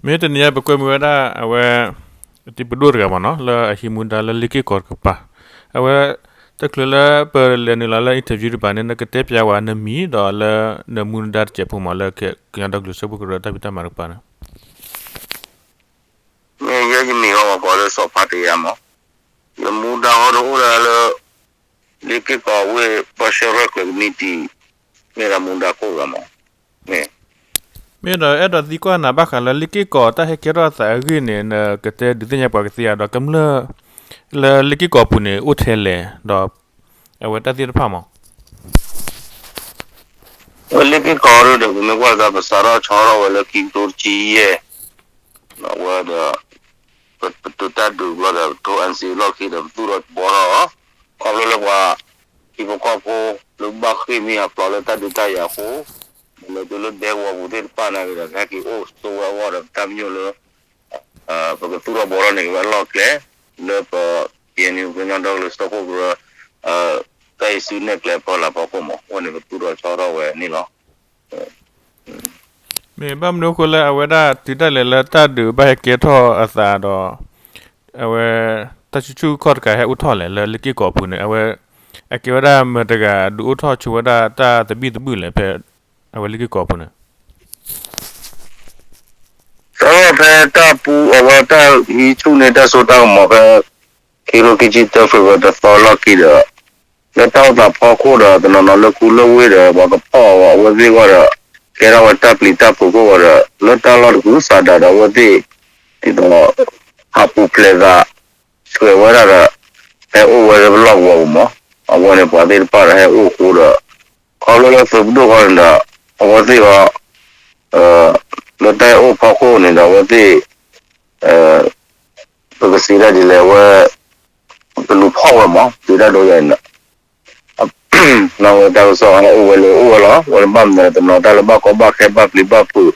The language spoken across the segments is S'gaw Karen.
မ့ၢ်တနံၤအံၤ ပကွဲမုာ်ဝဲဒၣ်အဝဲ တံၤပဒိၣ်တဂၤမ့ၢ်နီၤ လၢအဟံးမူဒါလၢလ့ၣ်က့ၣ်ကီၢ်တကပၤ, အဝဲ တချုးလၢပလဲၤနုာ်လီၤလၢ interview တကပၤန့ၣ် နကတဲပၠးဝဲနမံၤဒီးလၢနမူဒါတစဲးဖိမ့ၢ် လၢကညီဒီကလုာ်စၢဖှိၣ်ကရၢတၢ်ဖံးတၢ်မၤတကပၤန့ၣ်. မ့ၢ်ယဲယမံၤအီၤမ့ၢ်ကိးလၢစီၤဖါတယါမ့ၢ်, ယမူဒါဟီဒီးအိၣ်ဒၣ်လၢ လ့ၣ်က့ၣ်ကီၢ်ဝ့ၢ်ပီၣ်ရှဲရဲၣ်ကျဲၤကမံးတံာ်, မ့ၢ်ဒၣ်မူဒါခိၣ်ဂၤမ့ၢ်, မ့ၢ် မ့ၢ်ဒီးအဲၣ်ဒိးသံကွၢ်နၤဘၣ်ဃးလၢလ့ၣ်က့ၣ်ကီၢ်တၢ်ဟဲကဲထီၣ်အသးအဂ့ၢ်န့ၣ် နကတဲဒုးသ့ၣ်ညါပှၤကသ့ဧါ ဒီးကမျၢၢ် လၢလ့ၣ်က့ၣ်ကီၢ်ပူၤန့ၣ် အိၣ်ထဲလဲၣ် ဒီး အဝဲတၢ်သ့ၣ်တဖၣ်မ့ၢ် လ့ၣ်က့ၣ်ကီၢ်ဒီး ပမ့ၢ်ကွၢ်သး ပစးထီၣ်ဆီထီၣ်ဝဲလၢခံကထိတဆံယဲၢ်, အဝဲဒီး ပတုၤတၢ်ဒုးဘျီဒီး ပထိ NCA လီၢ်ခံဒီး ပသူၣ်ထီၣ်ဘှီထီၣ်, ခီဖျိလၢပှၤ ထံဖိကီၢ်ဖိ လၢဘၣ်ဃ့ၢ်မှံဟးဖျိးလၢတၢ်ဒုးတၢ်ယၤအဃိ, လဲၤတုၤလၢဒဲကဝီၤပူၤသ့ၣ်တဖၣ်နာ်က့ဒီး ကဟဲက့ၤအိၣ်ဆိးဝဲအဂီၢ်ဒီး ပတၢ်ပညိၣ်လၢ ပကသူၣ်ထီၣ်ဘှီထီၣ်န့ၣ် ကဝဲအလီၢ်ကျဲ လၢပ ပယဲၢ်နံၣ် ကညီဒီကလုာ်စၢဖှိၣ်ကရၢ တၢ်အံၤစုနဲၣ်ကျဲအဖီလာ်ဖီခိၣ်မ့ၢ် အဃိန့ၣ် ပသူၣ်ထီၣ်ဆီထီၣ်ဝဲန့ၣ်လီၤ. မ့ၢ်ဘၣ်မနုၤအဃိလၢအဝဲဒၣ်တုၤဒၣ်လဲာ်လၢတၢ်ဒုးဘၣ်ဟဲကဲထီၣ်အသးဒီး အဝဲ တၢ်ဆူၣ်ဆူၣ်ခီၣ်တခါဟဲအိၣ်ထီၣ်လဲၣ် လၢလ့ၣ်က့ၣ်ကီၢ်ပူၤန့ၣ် အဝဲ အကဲဝဲဒၣ်မတၤတဂၤဒုးအိၣ်ထီၣ်ဆိဝဲဒၣ်တၢ်သဘံၣ်သဘုၣ်လဲၣ် ဖဲအဝဲလ့ၣ်က့ၣ်ကီၢ်ပူၤန့ၣ် တၢ်ဖဲတၢ်ပူအဝဲတၢ်ဟံးဆူၣ်န့ၢ်တၢ်စိတၢ်ကမီၤဖဲ ခံကထိခံဆံတၢ February တသီလီၢ်ခံဒီး လၢတၢ်အိၣ်သးဖီခိၣ်ဒီး တနီၤနီၤလၢခူလၢဝ့ၢ်ဒီး ပှၤကဖီၣ်အီၤအဝဲသ့ၣ်အဂီၢ်ဒီး ကဲထီၣ်ဝဲတၢ်ပျံၤတၢ်ဖုးခိၣ်ဂီၤဒီး လၢတၢ်လီၢ်တကူစးဒးဒီးအဝဲသ့ၣ် ဒ်သိး ဟးပူၤဖျဲးသး ဆှဲးဝဲဒၣ်ဒီး ဟဲအိၣ်ဝဲလၢပလီၢ်ကဝီၤပူၤမး အဝဲန့ၣ်ပှၤသ့ၣ်တဖၣ်ဒီးဟဲအိၣ်ဃိဒီး ခီဖျိလၢသုးပဒိၣ်ဃီန့ၣ်ဒီး အဝဲသ့ၣ်ဃီ လၢတၢ်အိၣ်ဖီခိၣ်န့ၣ်ဒီး အဝဲသ့ၣ် ပကစံးဒၣ်ဒ်လဲၣ်ဝဲ ကလူၤဖီၣ်ဝဲမး စံးဒၣ်ဒိယၤန့ၣ်ဒီး နီၢ်ဝဲတၢ်ကစီၣ်ဟဲအိၣ်ဝဲလၢအိၣ်ဝဲလီၤ ဝဲဘၣ်မနုၤတနီၤတၢ်လၢဘၣ်ကီဘၣ်ခဲဘၣ်ပျံၤဘၣ်ဖုး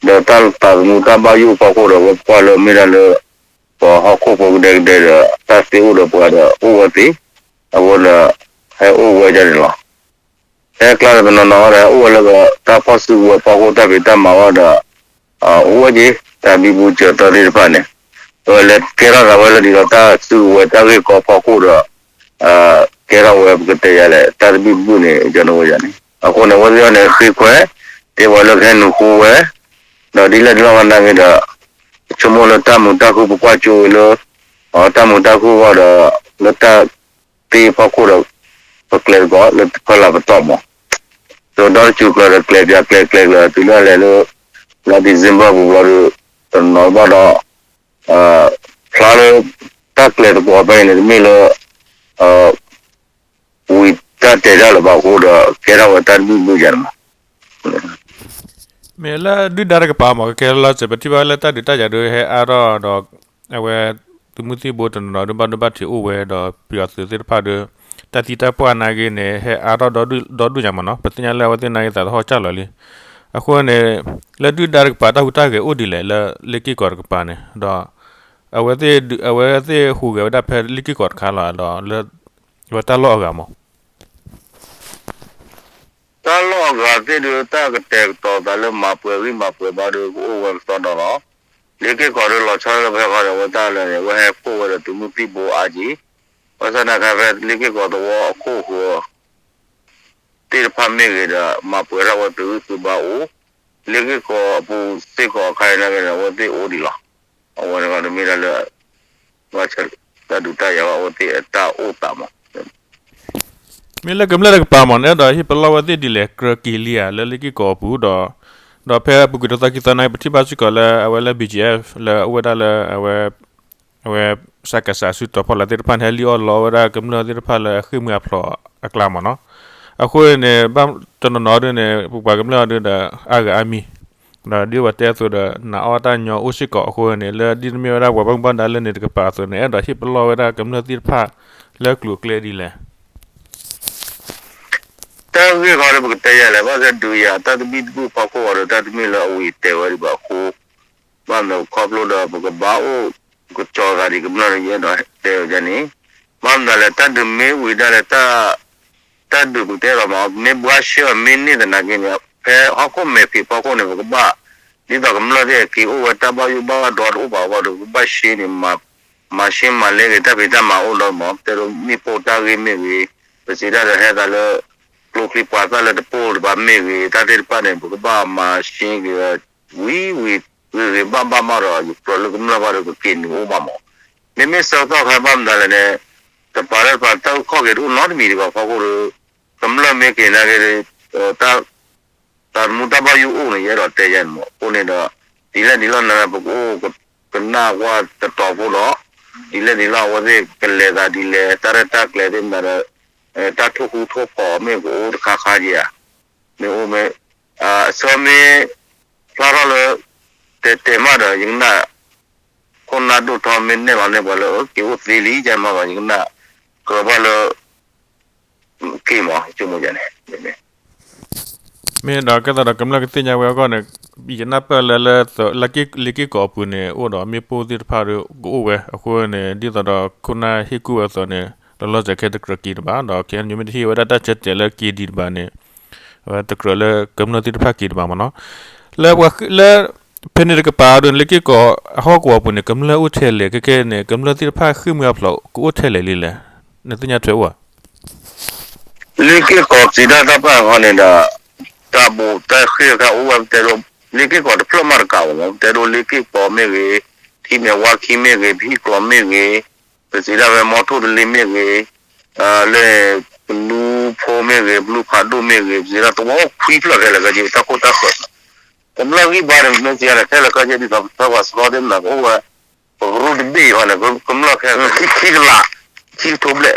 ဒီးတၢ်သးသမူတၢ်ဘၣ်ယိၣ်ဖီခိၣ်ဒီး ဝဲကွၢ်လၢမ့ၢ်ဒၣ်လၢ ပှၤဟီၣ်ခိၣ်ဖိကဒဲကဒဲဒီး တၢ်သ့အိၣ်ဒီးပှၤဒီးအိၣ်ဝဲသ့ အဃိဒီး ဟဲအိၣ်ဝဲဒၣ်န့ၣ်လီၤ. ဟဲကျါဒီးတနီၤနီၤဒီး ဟဲအိၣ်ဝဲလၢတၢ်ဖီၣ်စုကဝဲၤဖီခိၣ်တၢ်ဖံးတၢ်မၤအဂီၢ်ဒီး အိၣ်ဝဲက့ၤ တၢ်ဘံဘူစၢၤသီသ့ၣ်တဖၣ်န့ၣ် အဝဲလဲၤကဲထီၣ်သးဝဲလၢဒ်သိးတၢ်စုကဝဲၤတၢ်ဂ့ၢ်ကီဖီခိၣ်ဒီး ကဲထီၣ်ဝဲပကတဲယၤလဲၣ် တၢ်သဘံၣ်သဘုၣ်န့ၣ် ယနီၢ်ဝဲယၤန့ၣ် အဃိန့ၣ် အဝဲသ့ၣ်အီၤန့ၣ် ဃ့ခွဲး တဲပှၤလၢကဟဲနုာ်ဃိဝဲ ဒီးဒ်လဲၣ်ဒ်လဲၣ်ဂီၢ်နာ်က့ဒီး ဆိကမိၣ်လၢတၢ်မုာ်တၢ်ခုၣ်ပကွၢ်ကၠိဝဲလၢ တၢ်မုာ်တၢ်ခုၣ်အဂီၢ်ဒီး လၢတၢ်သ့ဖီခိၣ်ဒီး ပကျဲတကီးလၢဖီလာ်ပတီၢ်မး ဒီးဒီတစူၤကျၢၤဒီးကျဲပၠးကျဲကျဲကျၢၤ တုၤလၢအလဲၤလၢ လါ December ပူၤဘျီဒီး တနီၤဘၣ်ဒီး ဖျါလၢ တၢ်ကျဲတကီးဖဲအံၤန့ၣ် တမ့ၢ်လၢ ဝံၤတၢ်တဲတၢ်လၢၤဘၣ်အဃိဒီး ကဲထီၣ်ဝဲတၢ်သဘံၣ်သဘုၣ်ယၤန့ၣ်မး မ့ၢ်လၢဒုၣ်ဒါတကပၤမး ကကဲလၢလီၤစဲး ပထံၣ်ဘၣ်လၢတၢ်ဒုးတၢ်ယၤဒုးဟဲအါထီၣ်ဒီး အဝဲ သုးမုၢ်သံၣ်ဘိတနီၤနီၤဒုးဘၣ်ဒိဘၣ်ထံးအိၣ်ဝဲဒီး ပယီၤသုးသ့ၣ်တဖၣ်ဒီး တၢ်သံတၢ်ပှၢ်နာ်က့န့ၣ် ဟဲအါထီၣ်ဒီဒူၣ်ညါမးနီၤ ပသ့ၣ်ညါလၢအဝဲသ့ၣ်နာ်က့သးသဟီၣ်စၢ်လီၤလံ. အဃိန့ၣ် လၢဒုၣ်ဒါတကပၤတၢ်ဟူးတၢ်ဂဲၤအိၣ်ဒ်လဲၣ် လၢလ့ၣ်က့ၣ်ကီၢ်တကပၤန့ၣ် ဒီး အဝဲသ့ၣ်ဟူးဂဲၤဝဲဒၣ်ဖဲလ့ၣ်က့ၣ်ကီၢ်တခါလီၤ ဒီးလၢ အဝဲတၢ်လီၢ်အဂၤမး တၢ်လီၢ်အဂၤသ့ၣ်ဒီး တၢ်ကတဲာ်ကတီၤသးလၢမၤပှဲၤဂံၢ်မၤပှဲၤဘါဒီး ကအိၣ်ဝဲကစီဒီလီၤ. လ့ၣ်က့ၣ်ကီၢ်ဒီးလီၤဆီလၢဖဲဃီဒီး အဝဲတၢ်လၢန့ၣ် အဝဲဟဲဖှိၣ်ဝဲဒီးသုးမုၢ်သံၣ်ဘိအါက့ၤ, ဘၣ်ဆၣ်သနာ်က့ဖဲလ့ၣ်က့ၣ်ကီၢ်သဝီအခိၣ်ဃၢၤ သ့ၣ်တဖၣ်မ့ၢ်ဂ့ၤဒီး မၤပှဲၤထီၣ်ဝဲသုးဂံၢ်သုးဘါအိၣ်, လ့ၣ်က့ၣ်ကီၢ်အပူၤစ့ၢ်ကီးအခါအံၤနာ်က့န့ၣ် အဝဲသ့ၣ်အိၣ်ဒံးလီၤ. အဝဲန့ၣ်တမ့ၢ်ဒၣ်လၢ တၢ်ဒုးတၢ်ယၤဘၣ် အဝဲသ့ၣ်အတၢ်အိၣ်သးမး မ့ၢ်လၢကမျၢၢ်တကပၤမးန့ၣ်ဒီး ဟ့ၣ်ပလီၢ်ဝဲသ့ၣ်ဒ်လဲၣ် ကြၢးက့ၤလံဧါ လၢလ့ၣ်က့ၣ်ကီၢ်အပူၤဒီး ဒီးဖဲအပူၤကွံာ်တသီခံသီနာ်က့ ပထံၣ်ဘၣ်စ့ၢ်ကီးလၢအဝဲလၢ ဘီၣ်ကၠံၣ်အဲၣ် လၢအအိၣ်ဝဲဒၣ်လၢအဝဲ အဝဲ စကစ စုတီၤဖီလာ်သ့ၣ်တဖၣ်န့ၣ် ဟဲလံၣ်အီၣ်လီဝဲဒၣ်ကမျၢၢ်သ့ၣ်တဖၣ်လၢအဃ့ၢ်မှံဟးဖျိးအကျါမးနီၤ. အဃိန့ၣ် ဘၣ်တနီၤနီၤဒ်န့ၣ် ပပှၤကမျၢၢ်အီၤဒ်ဒီး အါဂၤအါမံၤ ဒီးဒ်ဝဲတဲအသိးဒီး နအီၣ်တၢ်ညီအိၣ်စ့ၢ်ကီးအဃိန့ၣ် လၢဒ်တမ့ၢ်ဝဲဒၣ်ပှၤဘၣ်မူဘၣ်ဒါလၢန့ၣ်တကပၤအသိးန့ၣ် အဲၣ်ဒိးဟ့ၣ်ပလီၢ်ဝဲဒၣ်ကမျၢၢ်သ့ၣ်တဖၣ်လၢကျိၤကျဲဒ်လဲၣ် တၢ်ဂ့ၢ်ခီဒီးပကတဲယၤလဲၣ် ဘၣ်ဆၣ်ဒုးယၤတၢ်သဘံၣ်သဘုၣ်ဖီခိၣ်အီၤဒီး တၢ်တမ့ၢ်လၢအဝံၤတဲဝဲဒံးဘၣ်အဃိ ဘၣ်မနုၤခီဖျိဒီးပကဘၣ်အိၣ်ကကၠီၤသးဒံးကမျၢၢ်ဒီး ယအဲၣ်ဒိးတဲဝဲဒ်န့ၣ်, ဘၣ်မနုၤလဲၣ် တၢ်ဒုးမ့ၢ်ဝံၤဒၣ်လဲာ် တၢ်ဒုးပကတဲဒီးမ့ၢ်ဘှါရှဲအီၤမ့ၢ်န့ၢ်သနာ်က့န့ၣ် ဖဲဟီၣ်ခိၣ်မဲာ်ဖံးဖီခိၣ်န့ၣ် ပကဘၣ် ဒ်သိးကမျၢၢ်သ့ၣ်က့ၤအိၣ်ဝဲတၢ်ဘၣ်ယိၣ်ဘၣ်ဒီးတအိၣ်ဘၣ်အဂီၢ်ဒီး ကဘၣ်ရှဲန့ၣ် မၤရှဲမၤလဲက့ၤတၢ်ဖံးတၢ်မၤအိၣ်ဒီးမး တဲဒိးမ့ၣ်ပိၢ်တၢ်ဂ့ၢ်မ့ၢ်ဂ့ၤ, ပစံးတၢ်ဒီးဟဲသးလၢ ကျိချံပှၤသၣ်လၢတပိၢ်တပၤမ့ၢ်ဂ့ၤ, တၢ်သ့ၣ်တဖၣ်န့ၣ် ပကဘၣ်မၤရှဲက့ၤ ဝံၤဝံၤဂ့ၤဂ့ၤဘၣ်ဘၣ်မးဒီး ယကြၢးလၢကမျၢၢ်ဘၣ်ဒီးကက့ၤနုာ်အိၣ်ဘၣ်မး, မ့မ့ၢ်ဆၢကတီၢ်ခါဘၣ်မတၤလဲၣ်န့ၣ် တပၤလၢတပၤတၢ်အုၣ်ခီၣ်က့ၤတအိၣ်နီတမံၤဒံးဘၣ်ဖီခိၣ်ဒီး ကမျၢၢ်မ့ၢ်က့ၤနာ်က့ၤ တၢ် တၢ်သမူတၢ်ဘၣ်ယိၣ်အိၣ်န့ၣ် ယအဲၣ်ဒိးတဲယဲန့ၣ်မး အဃိန့ၣ်ဒီး ဒ်လဲၣ်ဒ်လဲၣ်န့ၣ် ပကအိၣ်ကနၣ်ကွၢ်တတီၤဖိဒီး ဒ်လဲၣ်ဒ်လဲၣ်အဝဲသ့ၣ်ကလဲၤသးဒ်လဲၣ် တၢ်ရဲၣ်တၢ်ကျဲၤသ့ၣ်မတၤဒီး တၢ်ထိၣ်ဃူထိၣ်ဖိးမ့ၢ်ကအိၣ်တခါခါဧါ, မ့ၢ်အိၣ်မ့ၢ် အဆၢမ့ၢ်ဖျါထီၣ်လၢ တဲတဲမးဒီး ယကနၣ် ခိၣ်နၢ်ဒိၣ်ထီမ့ၢ်နဲၣ်လီၤန့ၢ်ပှၤလၢ က့ၤအိၣ်သ့လံ ကမးဘၣ် ယကနၣ် ကြၢးဘၣ်လၢ က့ၤမး ဆိကမိၣ်ယဲန့ၣ် မ့ၢ်ဒီးကဲသိးဒီးကမျၢၢ်ကသ့ၣ်ညါဝဲအဂီၢ်န့ၣ် ယနၢ်ပၢၢ်လၢလၢ လ့ၤက့ၢ်ကီးအပူၤန့ၣ် အိၣ်ဒီးမ့ၣ်ပိၢ်သ့ၣ်တဖၣ်ဒီးကအိၣ်ဝဲ အဃိန့ၣ် ဒ်သိးဒီးခိၣ်နၢ်ဟ့ၣ်ကူၣ်ဝဲအသိးန့ၣ် လီၤလီၤဆဲးခဲတကြၢးက့ၤတဘၣ် ဒီး ခဲအံၤ မ့ၢ်တဟ့ၣ်ဝဲဒၣ်တၢ်ဆၢတဲာ်လၢက့ၤဒံးတဘၣ်န့ၣ် အဝဲတကြၢးလၢကမျၢၢ်သ့ၣ်တဖၣ်က့ၤတဘၣ်မးနီၤ လၢ လၢ ဖဲန့ၣ်တကပၤဒီး လ့ၤက့ၢ်ကီးအဟီၣ်ကဝီၤပူၤန့ၣ် ကမျၢၢ်အိၣ်ထဲလဲၣ် ခဲခဲန့ၣ် ကမျၢၢ်သ့ၣ်တဖၣ်ဃ့ၢ်မှံဟးဖျိး ကအိၣ်ထဲလဲၣ်လံလဲၣ် နသ့ၣ်ညါထွဲအိၣ်ဧါ လ့ၤက့ၢ်ကီးစံးတၢ်တၢ်ပာ်ဃီန့ၣ်ဒီး တၢ်ဘူးတၢ်ဃ့ၢ်တခါအိၣ်ဝဲပတဲဒိး လ့ၤက့ၢ်ကီးတဖျၢၣ်မးတကးဘၣ်မး ပတဲဒိးလ့ၤက့ၢ်ကီးမ့ၢ်ဂ့ၤ, ထံမဲာ်ဝါခံမ့ၢ်ဂ့ၤ, ပဟံၣ်ကျိးမ့ၢ်ဂ့ၤ, ပစံးတၢ်ဝဲမီထိၣ်တလ့ၢ်မ့ၢ်ဂ့ၤ, လၢ ပလူဖိမ့ၢ်ဂ့ၤ, ပလူဖးဒိၣ်မ့ၢ်ဂ့ၤ, ပစံးတၢ်သဝီအိၣ်ခွံဖျၢၣ်ခဲလၢာ်ခဲဆ့ တၢ်ခိၣ်တၢ်ဃၢၤ ကမျၢၢ်ဂံၢ်ဘါန့ၣ် မ့ၢ်စံးယါန့ၣ် ခဲလၢာ်ခဲဆ့ဒ်သိးပဆၢပှၤစရီသ့ၣ်မနုၤကအိၣ်ဝဲ ပကရူၢ်တဘ့ၣ်အံၤန့ၣ် ကမျၢၢ်ခဲခံကလး ခံကထိဘျဲၣ်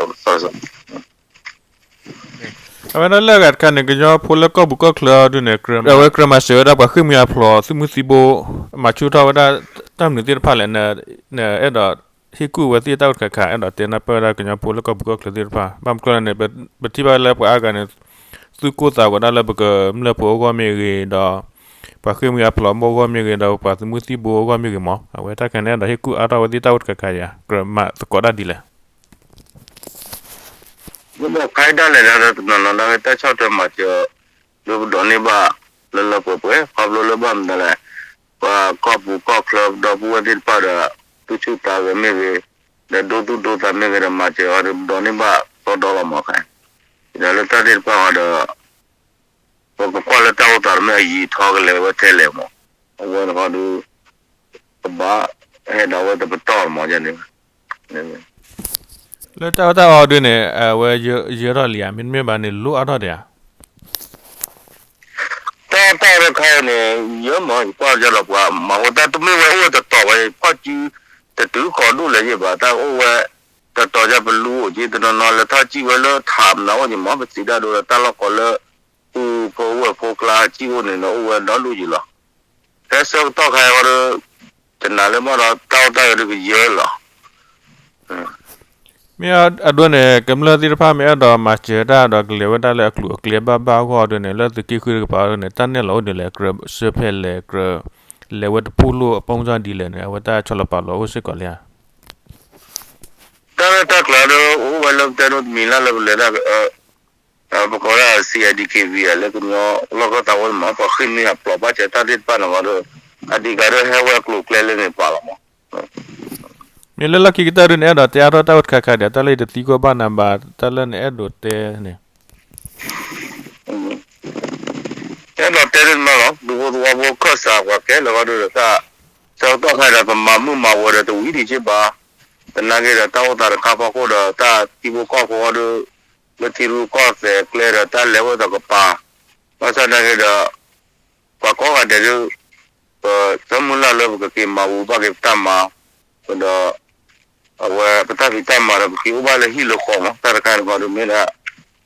အဝဲဒၣ်လၢအဂၤတခါန့ၣ် ကညီဖိလၢကီၢ်ပူၤကီၢ်ချၢအီၤဒုန့ၣ် အဝဲကြၢးမၤစၢၤဝဲဒၣ်ပှၤဃ့ၢ်မှံဟးဖျိး သုးမုၢ်သံဘိ မၤဆူၣ်ထီၣ်ဝဲဒၣ်တၢ်မနုၤသ့ၣ်တဖၣ်လဲၣ် နအဲၣ်ဒိးဟ့ၣ်ကူၣ်ဝဲသ့ၣ်တၢ်အိၣ်တခါခါ အဲၣ်ဒိးတဲနၢ်ပၢၢ်ဝဲဒၣ်ကညီဖိလၢကီၢ်ပူၤကီၢ်ချၢသ့ၣ်တဖၣ် ဘၣ်မနုၤလဲၣ်န့ၣ် ပထံၣ်ဘၣ်လၢပှၤအါဂၤန့ၣ် သုးကိၢ်သးဝဲဒၣ်လၢပကမျၢၢ်ဖိအဂီၢ်မ့ၢ်ဂ့ၤဒီး ပှၤဃ့ၢ်မှံဟးဖျိးမိၢ်အဂီၢ်မ့ၢ်ဂ့ၤဒီး ပှၤသုးမုၢ်သံဘိအဂီၢ်မ့ၢ်ဂ့ၤမး အဝဲတၢ်ခဲန့ၣ်အဲၣ်ဒိးဟ့ၣ်ကူၣ်အါထီၣ်ဝဲသ့ၣ်တၢ်အိၣ်တခါခါယါ ကြၢးမၤသကိးတၢ်ဒ်လဲၣ် မ့ၢ်ခါအံၤဒၣ်လဲာ်ဒီးတနီၤနီၤနာ်က့ တၢ်ဆီၣ်ထွဲမၤစၢၤ လၢပဒိးန့ၢ်ဘၣ်လၢလၢပှဲၤပှဲၤ ခီဖျိလၢဘၣ်မနုၤလဲၣ် ပှၤကီၢ်ပူၤကီၢ်ချၢပဒီပုၢ်ဝဲၢ်သ့ၣ်တဖၣ်ဒီး သူၣ်ဆူၣ်သးဂဲၤမ့ၢ်ဂ့ၤ ဒီးဒိသူၣ်ဒိသးမ့ၢ်ဂ့ၤဒီး မၤစၢၤအီၤဒီး ပဒိးန့ၢ်ဘၣ်သီဒီလီၤမးခါ ဒီးလၢတၢ်သ့ၣ်တဖၣ်အီၤဒီး ပကကွၢ်လၢတၢ်အိၣ်သးတမ့ၢ်အယံာ်ထီကလဲၤဝဲထဲလဲၣ်မး အဝဲတခီဒု ကဘၣ်ဟဲဒၣ်ဝဲတပတီၢ်မးန့ၣ် လၢတၢ်အီၣ်တၢ်အီဒုန့ၣ် အဝဲယၢထီၣ်လံဧါ မ့တမ့ၢ်ဘၣ်န့ၣ် လိၣ်အါထီၣ်ဒံးဧါ တၢ်အီၣ်တၢ်အီတခါအံၤန့ၣ် ယဲမး ယကွၢ်ကဒီးပှၤမၤဝဲတၢ်တမ့ၢ်ဝဲအိၣ်ဝဲတတီၤဝဲ ဖီၣ်စု တတုၤဃီၤဒိၣ်လဲၣ်ယဲဘၣ် တၢ်အိၣ်ဝဲ တတီၤယဲပလူအိၣ်က့ တနီၤနီၤလဲၤထီၣ်စံၣ်ဝဲလၢထးမနုၤအိၣ်က့မး ပစံးတၢ်ဒိဒီးတၢ်လီၢ်ကီးလၢ ပူၤဖိဝဲၢ်ဖိကျါစံၣ်အိၣ်န့ၣ်ဒီး အိၣ်ဝဲဒီဒူၣ်ယံၤလီၤ. ဖဲဆၢကတီၢ်ခါအံၤဒီး တနာ်လၢမ့ၢ်ဒီးတၢ်အိၣ်တၢ်အီဒုကယၢလီၤ. မ့ၢ်အဒိန့ၣ် ကမျၢၢ်သ့ၣ်တဖၣ်မ့ၢ်အဲၣ်ဒိးမၤစၢၤတၢ်ဒီးကလဲၤဝဲဒၣ်လၢအကျိၤအကျဲဘၣ်ဘၣ်အဂီၢ်ဒုန့ၣ် လၢသုးက့ဃုတကပၤဒုန့ၣ် တၢ်နဲၣ်လီၤအိၣ်ဒုးလဲၣ် ကြၢးစၢဖဲလဲၣ် ကြၢးလဲၤဝဲတပူၤလိာ်အပူၤစၢ်ဒ်လဲၣ်န့ၣ် အဝဲတၢ်ဆီၣ်လီၤပာ်လီၤအိၣ်စ့ၢ်ကီးလံဧါ. တၢ်ရဲၣ်တၢ်ကျဲၤဒီး အိၣ်ဝဲလၢပတဲဒိတမံၤလၢ်လၢပလဲၤတၢ် ပကိးဒၣ် CIDKV လၢကညီလီၢ်ခၢၣ်သးဝဲမး ပှၤဃ့ၢ်မှံဟးဖျိးဘၣ်စဲးတၢ်သ့ၣ်တဖၣ်န့ၣ်ဒီး အဓိကဒီးဟဲဝဲကျိၤကျဲလၢန့ၣ်ပာ်လီၤမး. မ့ၢ်လၢလီၢ်ခံကတၢၢ်ဒုန့ၣ် အဲၣ်ဒိးတဲအါထီၣ်တၢ်အိၣ်တခါခါဒီး တၢ်လၢယတသံကွၢ်ဘၣ်နၤဘၣ် တၢ်လၢနအဲၣ်ဒိးတဲန့ၣ် အဲၣ်ဒိးတဲဒ်န့ၣ်လီၤ ဒူဖိသဝီဖိခၢၣ်စးပှၤကဲလၢာ်ဃီဒုဒီးတၢ် ဆၢကတီၢ်ခါဒီး ပမၤမုာ်မၤဝဲၤဒီးတဝံၤဒံးက့ဘၣ်, သနာ်က့ဒီးတၢ်အိၣ်သးတခါဖီခိၣ်ဒီး တၢ်ထံဖိကီၢ်ဖိဃီဒု လၢထံရူၢ်ကီၢ်သဲးကျဲဒီး တၢ်လဲၤဝဲသးကပၤ, ဘၣ်ဆၣ်သနာ်က့ဒီး ပှၤကိးဂၤဒဲးဒု ပဆၢမုၢ်လၢ်လၢပကက့ၤမၤဝံၤဘၣ်က့ၤပတၢ်မၤ, ဒီး အဝဲပတၢ်ဖံးတၢ်မၤဒီး ပက့ၤအိၣ်ဘၣ်လၢဟံၣ်လၢဃီမး, တၢ်တခါန့ၣ်ဃီဒု မ့ၢ်ဒၣ်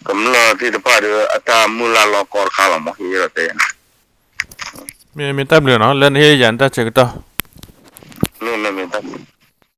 ကမျၢၢ်သ့ၣ်တဖၣ်ဒီး အတၢ်မုၢ်လၢ်လီၤကီတခါလီၤမး, ယအဲၣ်ဒိးတဲ မ့ၢ်မ့ၢ်တၢ်ဘျုးနီၤ လၢနဟ့ၣ်ယၤနတၢ်ဆၢကတီၢ် မ့ၢ်မ့ၢ်မ့ၢ်တၢ်